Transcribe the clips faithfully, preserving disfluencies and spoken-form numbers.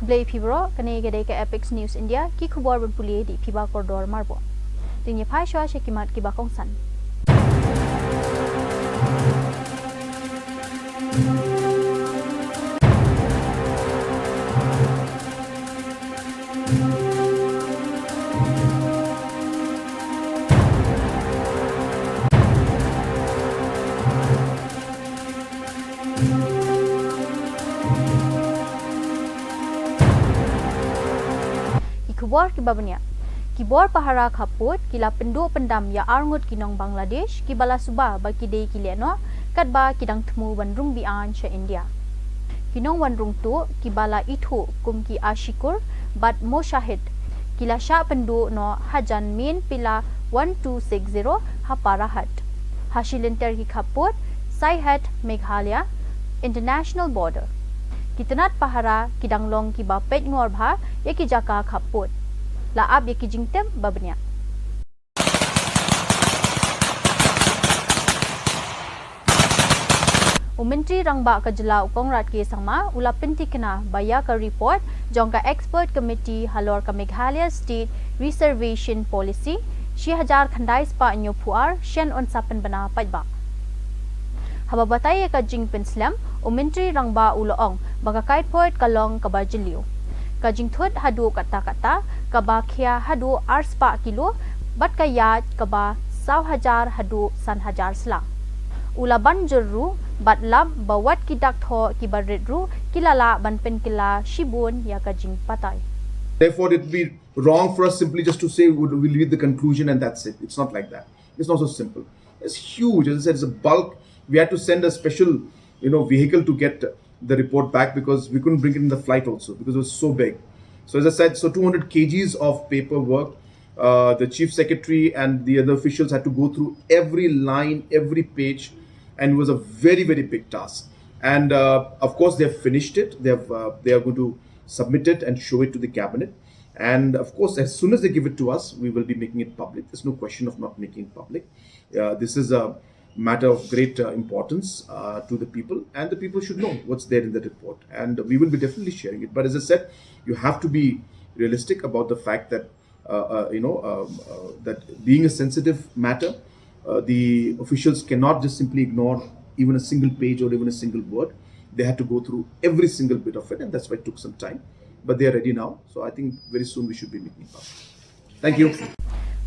Khublei phi baroh, kane ka dei ka Apex News India, ki khubor ban pule da i Phiba Kordor Marbon. Te ngin ïa phai shuwa sha ki mat kiba kongsan. Ki khubor kiba bniah. Ki bor pahara khappud ki la pynduh pyndam ïa arngut ki nong Bangladesh kiba la suba ba ki dei ki lehnoh katba ki dang thmu ban rung biang sha India. Ki nongwan rung tuh kiba la ithuh kum ki Ashikur bad Moshahid ki la shah pynduh noh hajan main pila one two six zero ha Parahat, ha shi lynter ki khappud Saihet Meghalaya International Border. Ki tnat pahara ki dang long kiba peit ngor bha ïa ki jaka khappud. La ap ïa ki jingtip ba bniah. U Myntri Rangbah ka Jylla u Conrad K Sangma u la pynthikna ba ïa ka report jong ka Expert Committee halor ka Meghalaya State Reservation Policy shi hajar khyndai spah hynñiewphew ar shen un sa pynbna paidbah. Haba batai ïa ka jingpynslem, u Myntri Rangbah u la ong ba ka kaitphoit ka long kaba jylliew. Ka jingthut haduh katta katta kaba khia haduh ar spah kilo bad ka ïaid kaba saw hajar haduh san hajar sla. U la ban jur ruh bad lap ba wat ki dak thoh kiba rit ruh ki la lah ban pynkylla shibun ïa ka jingbatai. Therefore, it would be wrong for us simply just to say we'll, we'll read the conclusion and that's it. It's not like that. It's not so simple. It's huge. As I said, it's a bulk. We had to send a special, you know, vehicle to get the report back because we couldn't bring it in the flight also because it was so big. So as I said, so two hundred kgs of paperwork. Uh, the chief secretary and the other officials had to go through every line, every page, and it was a very, very big task. And uh, of course, they have finished it. They have, uh, they are going to submit it and show it to the cabinet. And of course, as soon as they give it to us, we will be making it public. There's no question of not making it public. Uh, this is a matter of great uh, importance uh, to the people, and the people should know what's there in the report. And we will be definitely sharing it. But as I said, you have to be realistic about the fact that uh, uh, you know um, uh, that being a sensitive matter, uh, the officials cannot just simply ignore even a single page or even a single word. They had to go through every single bit of it, and that's why it took some time. But they are ready now, so I think very soon we should be making it public. Thank you.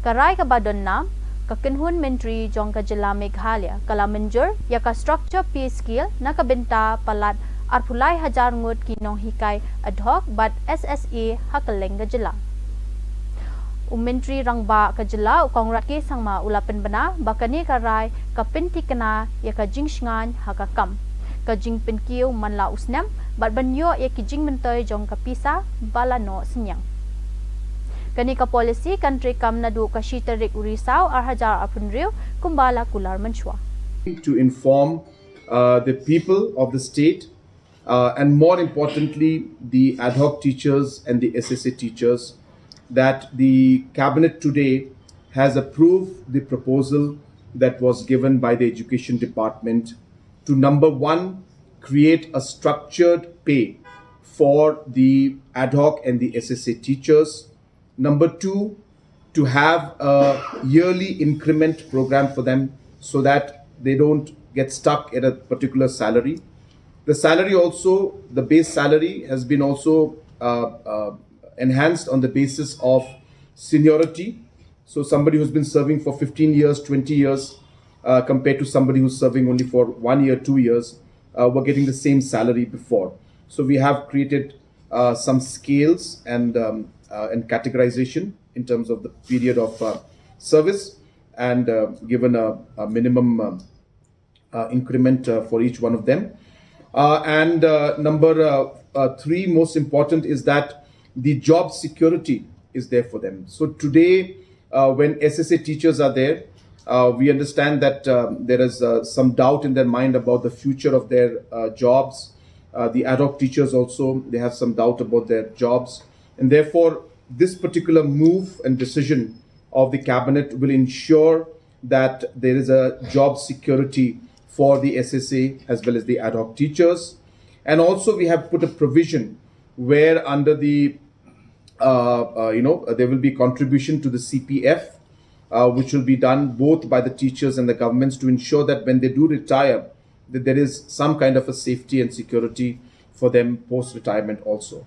Ka rai kaba don nam, ka kynhun myntri jong ka jylla Meghalaya ka la mynjur ïa ka structure pay scale na ka bynta palat arphew lai hajar ngut ki nonghikai ad hoc bad S S A ha kylleng ka jylla. U Myntri Rangbah ka jylla u Conrad K Sangma u la pynbna ba kane ka rai ka pynthikna ïa ka jingshngaiñ ha ka kam, ka jingpynkiew man la u snem bad ban ïoh ïa ki jingmyntoi jong ka pisa ba la noh synñiang. Kane ka policy kan treikam naduh ka shi tarik u Risaw ar hajar arphew hynriew kumba la kular mynshuwa. To inform uh, the people of the state, uh, and more importantly, the ad hoc teachers and the S S A teachers, that the cabinet today has approved the proposal that was given by the education department to, number one, create a structured pay for the ad hoc and the S S A teachers. Number two, to have a yearly increment program for them so that they don't get stuck at a particular salary. The salary also, the base salary has been also uh, uh, enhanced on the basis of seniority. So somebody who's been serving for fifteen years, twenty years, uh, compared to somebody who's serving only for one year, two years, uh, were getting the same salary before. So we have created uh, some scales and um, uh, and categorization in terms of the period of uh, service, and uh, given a, a minimum um, uh, increment uh, for each one of them. Uh, and uh, number uh, uh, three, most important, is that the job security is there for them. So today, uh, when S S A teachers are there, uh, we understand that um, there is uh, some doubt in their mind about the future of their uh, jobs. Uh, the ad hoc teachers also, they have some doubt about their jobs. And therefore, this particular move and decision of the cabinet will ensure that there is a job security for the S S A as well as the ad hoc teachers. And also, we have put a provision where under the, uh, uh, you know, there will be contribution to the C P F, uh, which will be done both by the teachers and the governments to ensure that when they do retire, that there is some kind of a safety and security for them post-retirement also.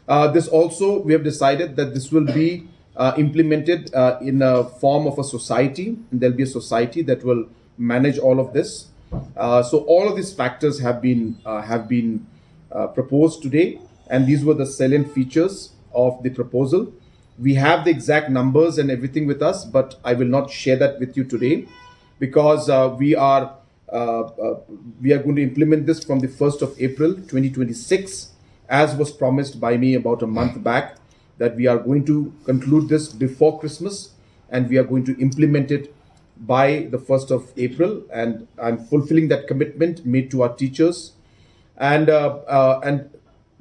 Uh, this also, we have decided that this will be, uh, implemented, uh, in a form of a society, and there'll be a society that will manage all of this. Uh, so all of these factors have been, uh, have been, uh, proposed today, and these were the salient features of the proposal. We have the exact numbers and everything with us, but I will not share that with you today because, uh, we are, uh, uh, we are going to implement this from the first of April twenty twenty-six, as was promised by me about a month back, that we are going to conclude this before Christmas and we are going to implement it by the first of April. And I'm fulfilling that commitment made to our teachers. And, uh, uh, and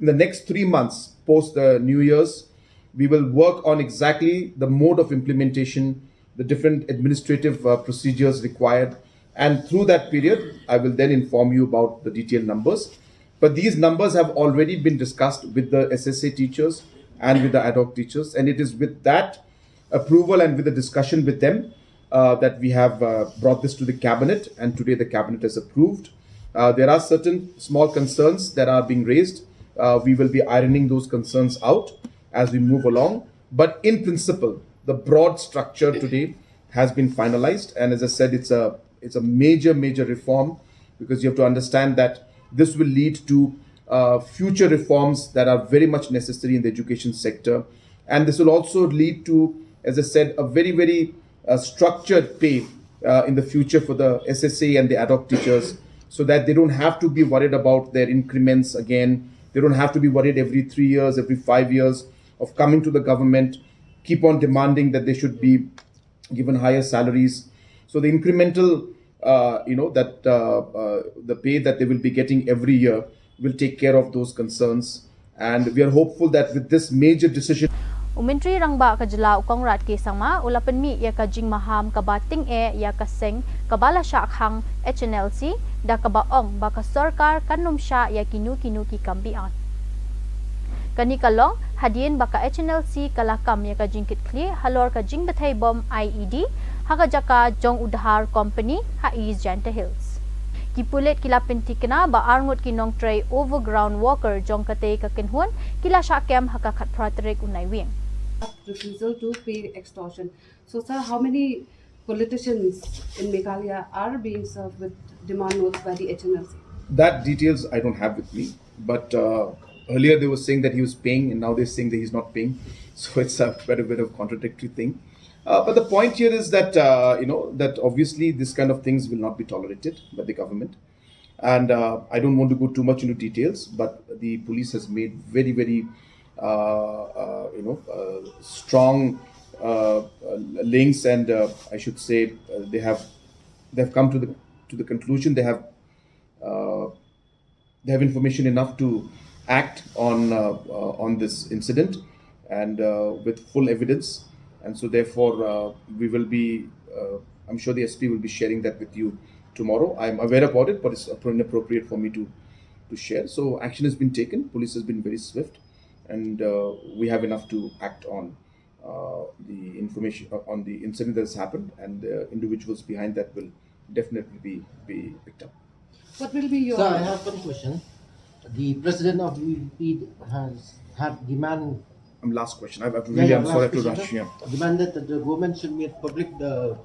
in the next three months, post the New Year's, we will work on exactly the mode of implementation, the different administrative, uh, procedures required. And through that period, I will then inform you about the detailed numbers. But these numbers have already been discussed with the S S A teachers and with the ad hoc teachers. And it is with that approval and with the discussion with them, uh, that we have, uh, brought this to the cabinet, and today the cabinet has approved. Uh, there are certain small concerns that are being raised. Uh, we will be ironing those concerns out as we move along. But in principle, the broad structure today has been finalized, and as I said, it's a, it's a major, major reform, because you have to understand that this will lead to, uh, future reforms that are very much necessary in the education sector, and this will also lead to, as I said, a very, very, uh, structured pay, uh, in the future for the S S A and the ad hoc teachers, so that they don't have to be worried about their increments again. They don't have to be worried every three years, every five years of coming to the government, keep on demanding that they should be given higher salaries. So the incremental, uh, you know, that, uh, uh, the pay that they will be getting every year will take care of those concerns. And we are hopeful that with this major decision, U Myntri Rangbah ka Jylla u Conrad K Sangma u la pynmih ïa ka jingmaham kaba tyngeh ïa ka seng kaba la shah khang H N L C, da kaba ong ba ka sorkar kan ym shah ïa kino kino ki kam beiñ. Kane ka long hadien ba ka H N L C ka la kam ïa ka jingkitkhlieh halor ka jingbthei bom I E D ha ka jaka jong u Dhar Company ha East Jaintia Hills. Ki pulit ki la pynthikna ba arngut ki nongtrei overground worker jong katei ka kynhun ki la shah kem ha ka khatphra tarik u Naiwieng. Refusal to pay extortion. So, sir, how many politicians in Meghalaya are being served with demand notes by the H N L C? That details I don't have with me, but, uh, earlier they were saying that he was paying, and now they're saying that he's not paying. So it's a bit, a bit of contradictory thing. Uh, but the point here is that, uh, you know, that obviously this kind of things will not be tolerated by the government. And, uh, I don't want to go too much into details, but the police has made very, very, uh, uh, you know, uh, strong, uh, uh, links, and, uh, I should say, uh, they have, they have come to the, to the conclusion they have, uh, they have information enough to act on, uh, uh, on this incident, and, uh, with full evidence. And so therefore, uh, we will be, uh, I'm sure the S P will be sharing that with you tomorrow. I'm aware about it, but it's appro-, inappropriate for me to, to share. So action has been taken. Police has been very swift, and, uh, we have enough to act on, uh, the information, uh, on the incident that has happened, and the individuals behind that will definitely be, be picked up. What will be your... Sir, I have one question. The president of U P has had demand... Um, last question. I, I... Yeah, really, yeah, I'm sorry to rush. Yeah. Demanded that the government should make public the,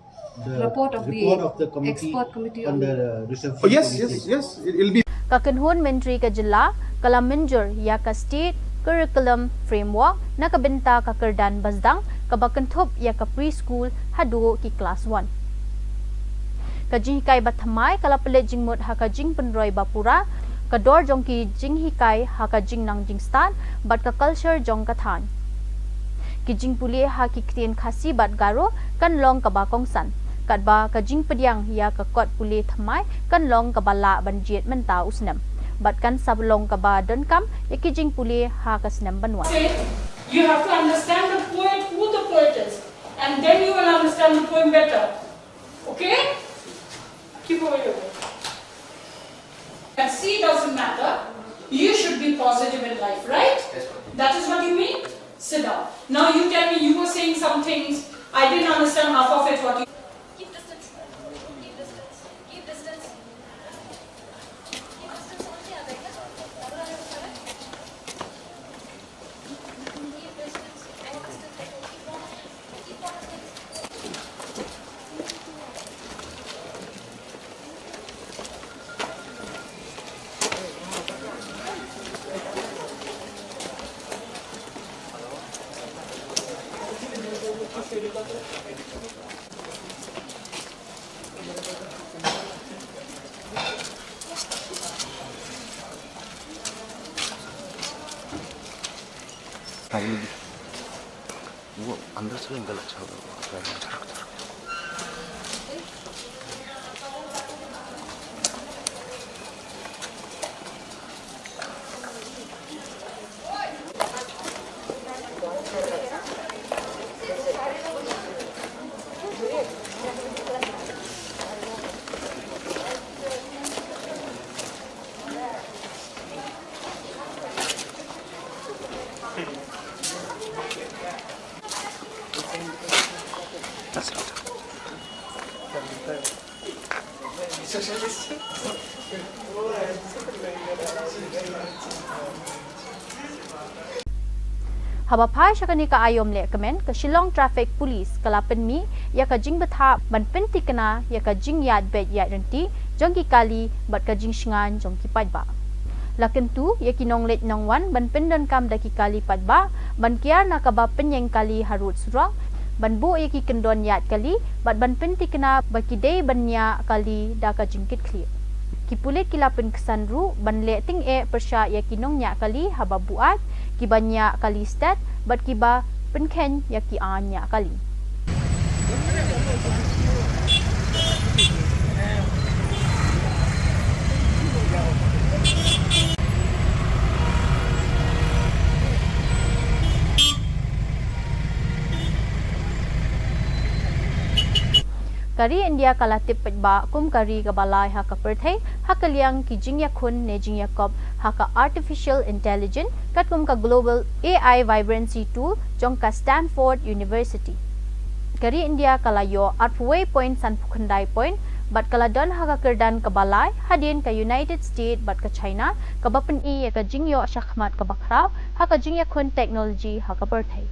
the report of the committee on the reservation policy. Oh, yes, yes, yes. It, it'll be... Ka kynhun Myntri ka Jylla ka la mynjur ïa ka State Curriculum Framework na ka bynta ka kyrdan basdang kaba kynthup ïa ka preschool haduh ki klas one. Ka jinghikai ba thymmai ka la pynleit jingmut ha ka jingpynroi ba pura, ka dor jong ki jinghikai ha ka jingnang jingstad bad ka culture jong ka thaiñ. Ki jingpule ha ki ktien Khasi bad Garo kan long kaba kongsan, katba ka jingpdiang ïa ka kot pule thymmai kan long kaba lah ban jied mynta u snem bad kan sa long kaba donkam ïa ki jingpule ha ka snem ban wan. Say, you have to understand the poet, who the poet is, and then you will understand the poem better. Okay? Keep over your way. And C doesn't matter. You should be positive in life, right? Yes, ma'am. Didn't understand half of it, what you अंदर से गलत चल रहा है। Haba phai sha kane ka aïom lehkmen, ka Shillong Traffic Police ka la pynmih ïa ka jingbthah ban pyntikna ïa ka jingïaid beit ïaid ryntih jong ki kali bad ka jingshngaiñ jong ki paidbah. La kyntu ïa ki nongleit nongwan ban pyndonkam da ki kali paidbah, ban kiar na kaba pynïeng kali harud surok, ban buh ïa ki kyndon ïaid kali bad ban pyntikna ba ki dei ban ñiah kali da ka jingkitkhlieh. Ki pulit ki la pynksan ruh ban leh tyngeh pyrshah ïa ki nongñiah kali haba buaid, kiba ñiah kali stet bad kiba pynkheiñ ïa ki aiñ ñiah kali. Ka ri India ka la tip paidbah kum ka ri kaba lai ha ka pyrthei ha ka liang ki jingïakhun ne jingïakop ha ka artificial intelligence, katkum ka Global A I Vibrancy Tool jong ka Stanford University. Ka ri India ka la ïoh arphew point sanphew khyndai point bad ka la don ha ka kyrdan kaba lai hadien ka United States bad ka China, kaba pyni ïa ka jingïoh shakhmat kaba khraw ha ka jingïakhun technology ha ka pyrthei.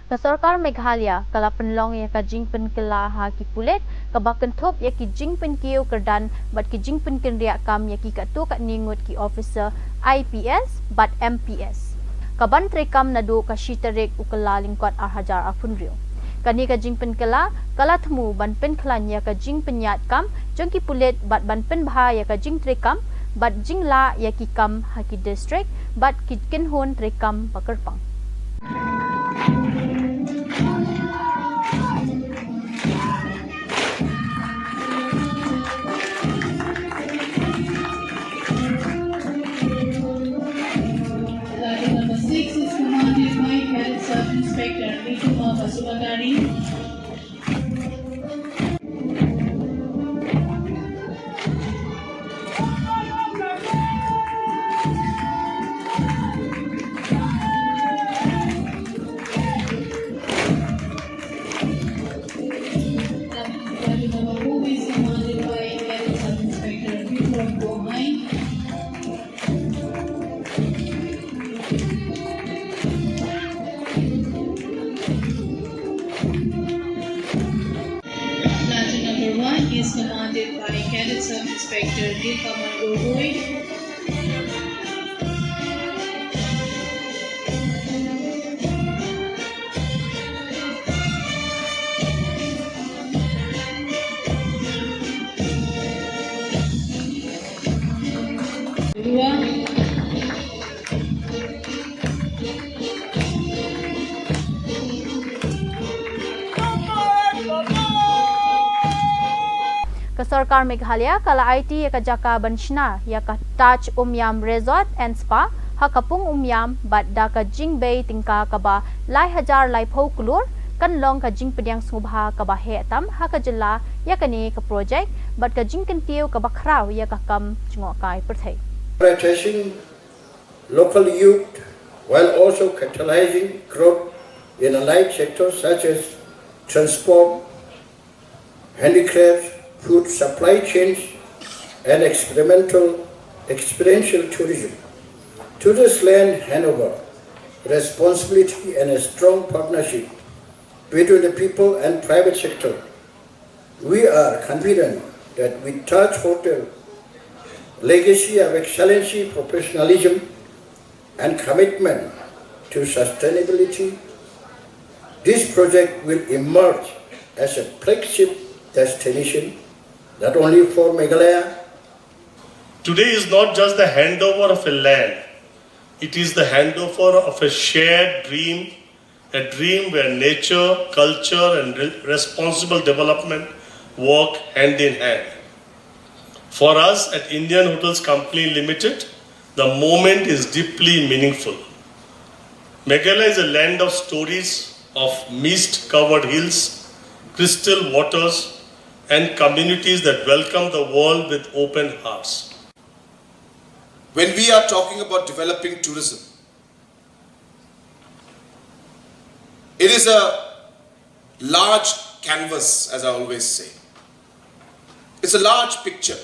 Ka sorkar Meghalaya ka la pynlong ïa ka jingpynkylla ha ki pulit, kaba kynthup ïa ki jingpynkiew kyrdan bad ki jingpynkynriah kam ïa ki katto katne ngut ki officer I P S bad M P S, kaban treikam naduh ka shi tarik u Kyllalyngkot ar hajar arphew hynriew. Kane ka jingpynkylla ka la thmu ban pynkhlaiñ ïa ka jingpynïaid kam jong ki pulit bad ban pynbha ïa ka jingtreikam bad jinglah ïa ki kam ha ki distrik bad ki kynhun treikam ba kyrpang. Line number six is commanded by Cadet Sub Inspector Rituma Basubakari. Ka Sorkar Meghalaya ka la aiti ïa ka jaka ban shna ïa ka Taj Umiam Resort and Spa ha ka pung Umiam, bad da ka jingbei tyngka kaba lai hajar laiphew klur, kan long ka jingpdiang sngewbha kaba heh tam ha ka jylla ïa kane ka projek, bad ka jingkyntiew kaba khraw ïa ka kam jngohkai pyrthei. Prioritizing local youth while also catalyzing growth in allied sectors such as transport, handicrafts, food supply chains, and experimental, experiential tourism. Through this land handover responsibility and a strong partnership between the people and private sector, we are confident that with Taj Hotel legacy of excellency, professionalism, and commitment to sustainability, this project will emerge as a flagship destination not only for Meghalaya. Today is not just the handover of a land, it is the handover of a shared dream, a dream where nature, culture, and re- responsible development work hand in hand. For us at Indian Hotels Company Limited, the moment is deeply meaningful. Meghalaya is a land of stories, of mist covered hills, crystal waters, and communities that welcome the world with open hearts. When we are talking about developing tourism, it is a large canvas, as I always say. It's a large picture.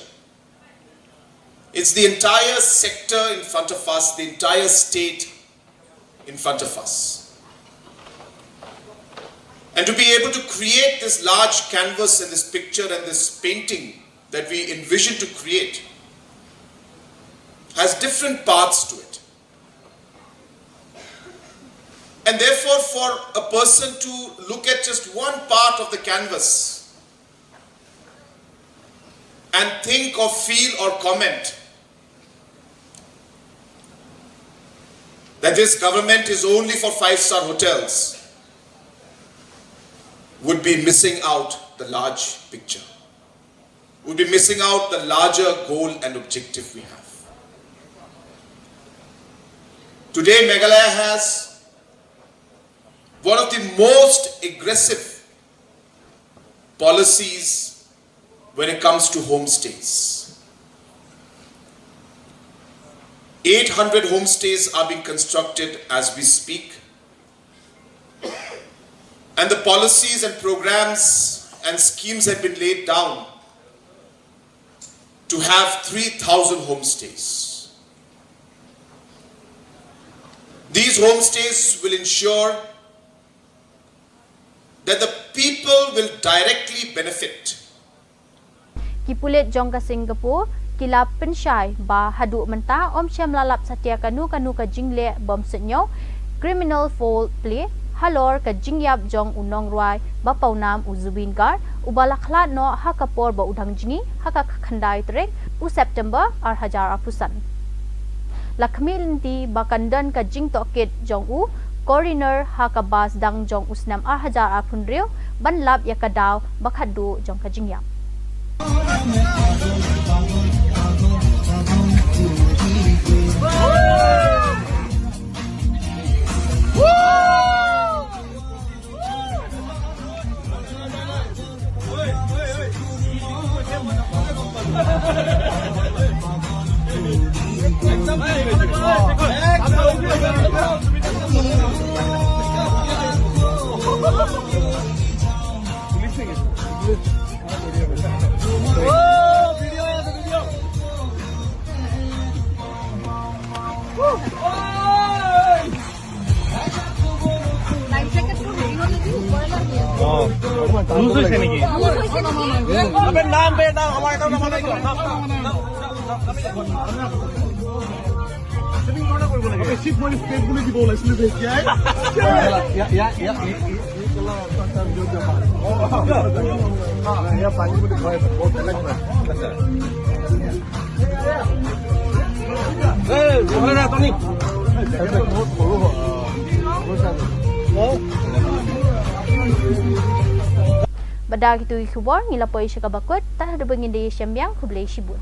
It's the entire sector in front of us, the entire state in front of us. And to be able to create this large canvas and this picture and this painting that we envision to create has different parts to it. And therefore, for a person to look at just one part of the canvas and think or feel or comment that this government is only for five-star hotels would be missing out the large picture, would be missing out the larger goal and objective we have. Today, Meghalaya has one of the most aggressive policies when it comes to homestays. Eight hundred homestays are being constructed as we speak, and the policies and programs and schemes have been laid down to have three thousand homestays. These homestays will ensure that the people will directly benefit. Ki pulit jong ka Singapore ki la pynshai ba haduh mynta ym shym la lap satia kano kano ka jingleh bym suidñiew, criminal foul play, halor ka jingïap jong u nongrwai ba pawnam u Zubeen Garg, uba la khlad noh ha ka por ba u dang jngi ha ka khyndai tarik u September ar hajar arphew san. La khmih lynti ba kan don ka jingtohkit jong u coroner ha kaba sdang jong u snem ar hajar arphew hynriew ban lap ïa ka daw ba khatduh jong ka jingïap. Bad da kitu ki khubor ngi la poi sha kaba kut, tad haduh ba ngin da ïashem biang, khublei shibun.